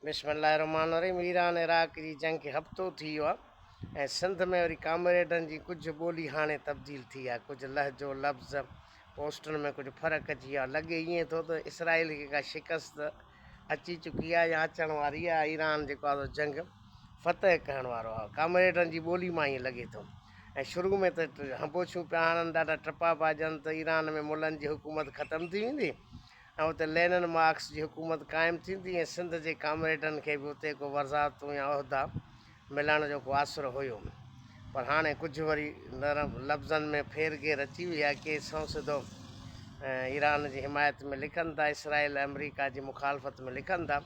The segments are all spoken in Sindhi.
بسم الله الرحمٰن الرحيم ايران عراق جي جنگ کي هفتو ٿي ويو آهي ۽ سنڌ ۾ وري ڪامريڊن جي ڪجهه ٻولي هاڻي تبديل ٿي آهي ڪجهه لهجو لفظ پوسٽن ۾ ڪجهه فرق اچي ويو آهي لڳي ائين ٿو ته اسرائيل کي ڪا شڪست اچي چڪي آهي يا اچڻ واري آهي ايران جيڪو آهي سو جنگ فتح ڪرڻ وارو آهي ڪامريڊن جي ٻولي مان ائين لڳي ٿو ۽ شروع ۾ ته هنبوڇيون پيا هڻن ڏاڍا ٽپا پيا ڏين ته ايران ۾ ملن جي حڪومت ختم ٿي ويندي ۽ اتي لينن مارڪس جي حڪومت قائم ٿيندي ۽ سنڌ جي ڪامريڊن کي به اتي ڪو وزارتون يا عهدا ملڻ جو ڪو آسرو هيو پر هاڻي ڪجهه وري نرم لفظن ۾ ڦير گهير اچي وئي آهي ڪي سنئون سڌو ايران جي حمايت ۾ لکن ٿا اسرائيل ۽ آمريڪا جي مخالفت ۾ لکن ٿا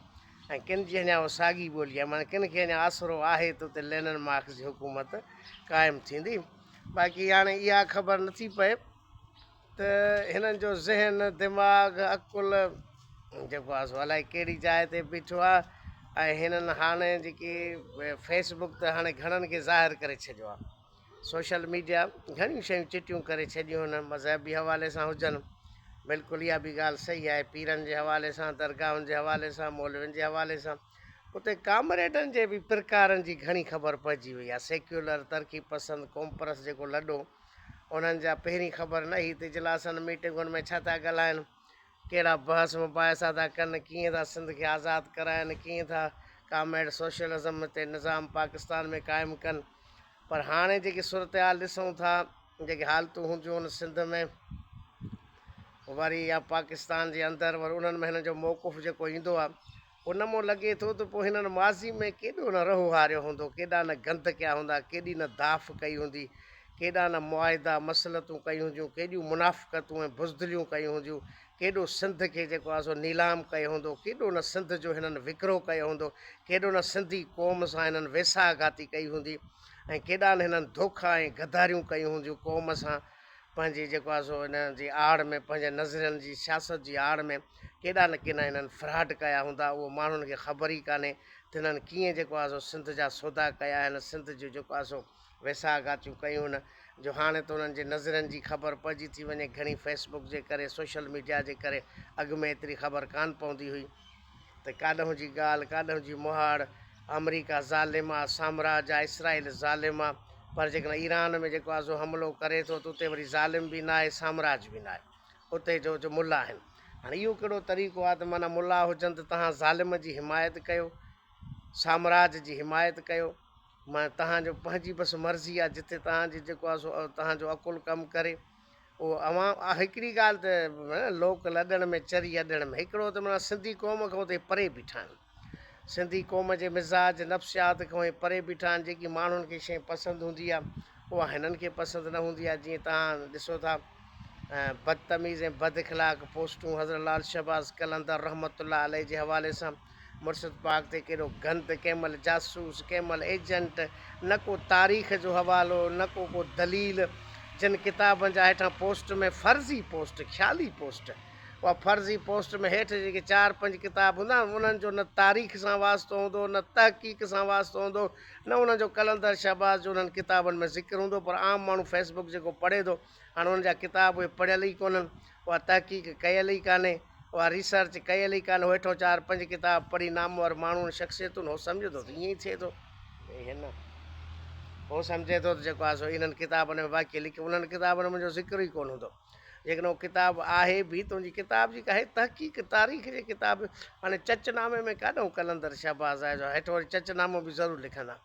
۽ ڪن جي اڃا اها ساڳي ٻولي آهي معنيٰ ڪن کي اڃا آسرو آهي ته اتي لينن مارڪس جي حڪومت قائم ٿيندي باقي هاڻي اها خبر نٿي پئي ته هنن جو ذهن، دماغ، عقل جيڪو آهي سو الائي ڪهڙي جاء تي بيٺو آهي ۽ هنن هاڻي جيڪي فيس بڪ ته هاڻي گهڻن کي ظاهر ڪري ڇڏيو آهي سوشل ميڊيا گهڻيون شيون چٽيون ڪري ڇڏيون هن مذهبي حوالي سان هجن بلڪل اها به ڳالهه صحيح آهي پيرن جي حوالي سان درگاهن جي حوالي سان مولوين جي حوالي سان اتي ڪامريڊن جي به پرڪارن جي گهڻي خبر پئجي وئي آهي سيڪيولر ترقي پسند قومپرست جيڪو لڏو انهن جا پهرين خبر نه هئي ته اجلاسن ميٽنگن ۾ ڇا ٿا ڳالهائن، ڪهڙا بحث مباحثا ٿا ڪن، ڪيئن ٿا سنڌ کي آزاد ڪرائن، ڪيئن ٿا ڪامريڊ سوشلزم تي نظام پاڪستان ۾ قائم ڪن. پر هاڻي جيڪي صورتحال ڏسون ٿا، جيڪي حالتون هونديون هن سنڌ ۾ وري يا پاڪستان جي اندر وري انهن ۾ هنن جو موقف جيڪو ايندو آهي ان مون لڳي ٿو ته پوء هنن ماضي ۾ ڪيڏو نه رهو هاريو هوندو، ڪيڏا نه گند ڪيا هوندا، ڪيڏي نه داف ڪئي هوندي، ڪيڏا نه معاهدا، مصلحتون ڪيون هونديون، ڪيڏيون منافقتون ۽ بزدليون ڪيون هونديون، ڪيڏو سنڌ کي جيڪو آهي سو نيلام ڪيو هوندو، ڪيڏو نه سنڌ جو هنن وڪرو ڪيو هوندو، ڪيڏو نه سنڌي قوم سان هنن ويساهه گهاتي ڪئي هوندي ۽ ڪيڏا نه هنن ڌوکا ۽ غداريون ڪيون هونديون قوم سان پنهنجي جيڪو آهي سو ان جي آڙ ۾ پنهنجي نظرين جي سياست جي آڙ ۾ ڪيڏا نه ڪينا هنن فراڊ ڪيا هوندا اهو ماڻهن کي خبر ئي ڪانهي ته هنن ڪيئن جيڪو آهي سو سنڌ جا سودا ڪيا آهن سنڌ جو جيڪو آهي سو ويساهه گهاتيون ڪيون هن جو هاڻي ته انهن جي نظرين جي خبر پئجي ٿي وڃي گهڻي فيس بڪ جي ڪري سوشل ميڊيا جي ڪري اڳ ۾ ايتري خبر ڪانه پوندي هئي ته ڪاڏهون جي ڳالهه ڪاڏهون جي مهاڙ آمريڪا ظالم آ سامراج آ اسرائيل ظالم آ پر جيڪڏهن ايران ۾ جيڪو آ سو حملو ڪري ٿو ته اتي وري ظالم به ناهي سامراج به ناهي اتي جو جو ملا آهن هاڻي اهو ڪهڙو طريقو آ ته معنيٰ ملا هجن ته توهان ظالم جي حمايت ڪيو سامراج جي حمايت ڪيو معنيٰ توهان جو پنهنجي بس مرضي آ جتي توهان جي جيڪو آ سو توهان جو عقل ڪم ڪري اهو اوهان هڪڙي ڳالهه ته لوڪ لڏڻ ۾ چري اڏڻ ۾ هڪڙو ته معنيٰ سنڌي قوم کان اتي پري بيٺا آهن سنڌي قوم جي مزاج، نفسيات کان اهي پري بيٺا آهن، جيڪي ماڻهن کي شيء پسند هوندي آهي، اها هنن کي پسند نه هوندي آهي، جيئن توهان ڏسو ٿا بدتميز ۽ بد اخلاق پوسٽون حضرت لعل شهباز قلندر رحمة الله عليه جي حوالي سان مرشد پاڪ تي ڪيڏو گند، ڪنهن مهل جاسوس، ڪنهن مهل ايجنٽ، نه ڪو تاريخ جو حوالو، نه ڪو ڪو دليل، جن ڪتابن جا هيٺان پوسٽ ۾ فرضي پوسٽ، خيالي پوسٽ. اها فرضي پوسٽ ۾ هيٺ جيڪي چار پنج ڪتاب هوندا آهن، انهن جو نه تاريخ سان واسطو هوندو، نه تحقيق سان واسطو هوندو، نه انهن جو قلندر شهباز جو انهن ڪتابن ۾ ذڪر هوندو، پر عام ماڻهو فيس بڪ جيڪو پڙهي ٿو، هاڻ انهن جا ڪتاب اهي پڙهيل ئي ڪونهن، اها تحقيق ڪيل ئي ڪانهي، اها ريسرچ ڪيل ئي ڪانهي، هو هيٺون چار پنج ڪتاب پڙهي نامور ماڻهن، شخصيتن، هو سمجهي ٿو ته ائين ئي ٿئي ٿو. هن هو سمجهي ٿو ته جيڪو آهي سو انهن ڪتابن ۾ واقعي لکيو، انهن ڪتابن ۾ منهنجو ذڪر ئي ڪونه هوندو. جيڪڏهن اهو ڪتاب آهي به ته ان جي ڪتاب جي ڪا تحقيق تاريخ جي ڪتاب هاڻي چچ نامي ۾ ڪاڏهون قلندر شهباز آهي جو هيٺ وري چچ نامو به ضرور لکندا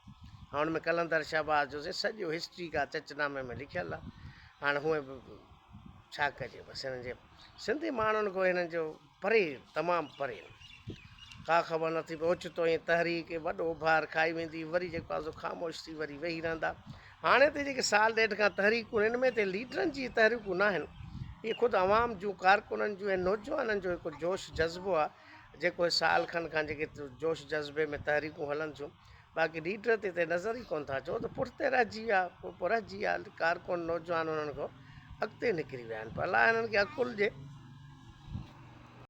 هاڻ ان ۾ قلندر شهباز جو سائين سڄو هسٽري ڪا چچ نامي ۾ لکيل آهي هاڻي هونئن به ڇا ڪجي بس هنن جي سنڌي ماڻهن کان هنن جو پري تمام پري ڪا خبر نه ٿي پئي اوچتو ائين تحريڪ وڏو اڀار کائي ويندي وري جيڪو آهي سو خاموش ٿي وري ويهي رهندا هاڻي ته جيڪي سال ڏيڍ کان تحريڪون آهن ان ۾ ته ليڊرن جي تحريڪون نه آهن اهي خود عوام جون ڪارڪنن جون ۽ نوجوانن جو هڪ جوش جذبو آهي جيڪو سال کن کان جيڪي جوش جذبي ۾ تحريڪون هلن ٿيون باقي ليڊر ته هتي نظر ئي ڪونه ٿا اچو ته پٺتي رهجي ويا پوء رهجي ويا ڪارڪن نوجوان انهن کان اڳتي نڪري ويا آهن پر الله هنن کي عقل ڏي.